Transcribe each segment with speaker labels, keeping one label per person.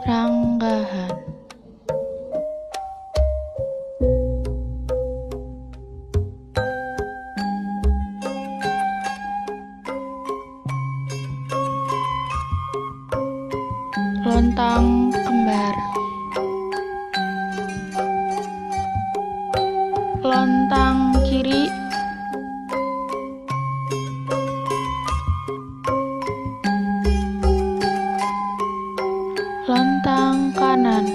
Speaker 1: Ranggahan. Lontang kembar. Lontang kiri. Lontang kanan.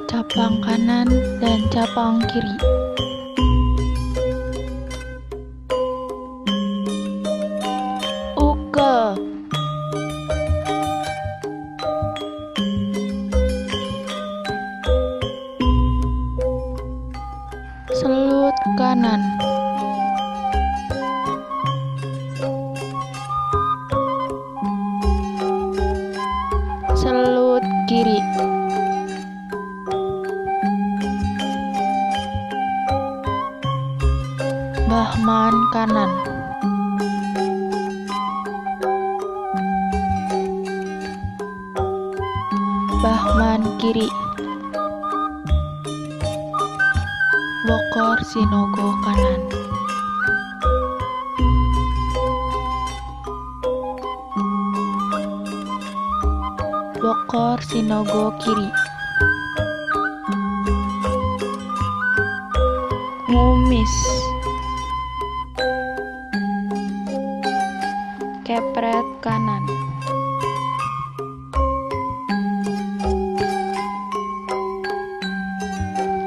Speaker 1: Capang kanan dan capang kiri. Ukel. Selut kanan. Selut kiri. Bahman kanan. Bahman kiri. Bokor Sinogo kanan. Bokor Sinogo kiri. Ngumis. Kepret kanan.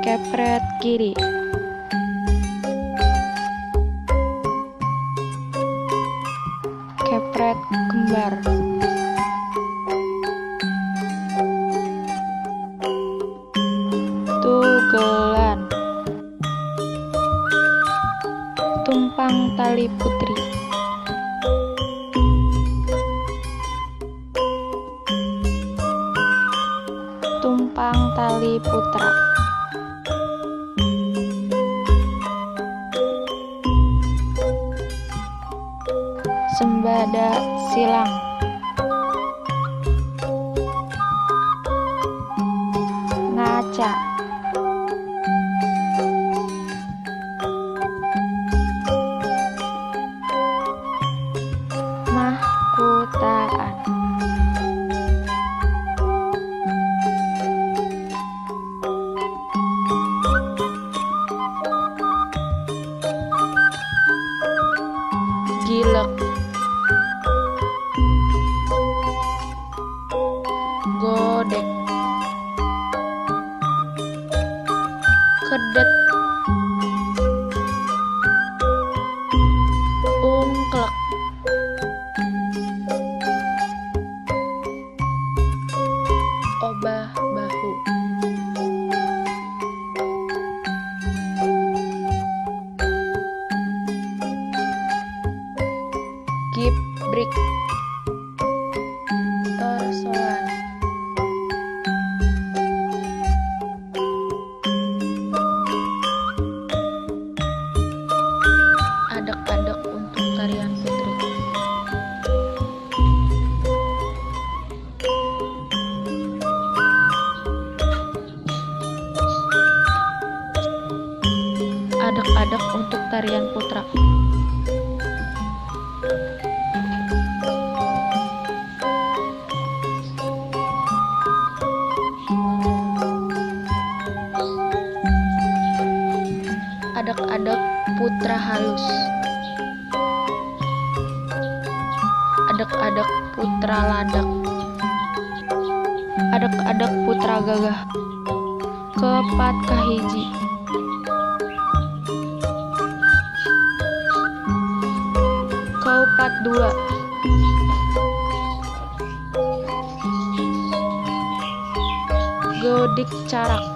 Speaker 1: Kepret kiri. Kepret kembar. Tugelan. Tumpang tali putri. Tumpang tali putra. Sembada silang. Ngaca. Mahkutaan. Gilek. Godek. Kedet. Ungklek. Obah bahu. Gibrik. Torsoan. Adek-adek untuk tarian putri. Adek-adek untuk tarian putra. Adek-adek putra halus. Adek-adek putra ladak. Adek-adek putra gagah. Kepat kahiji. Kaupat dua. Godik carak.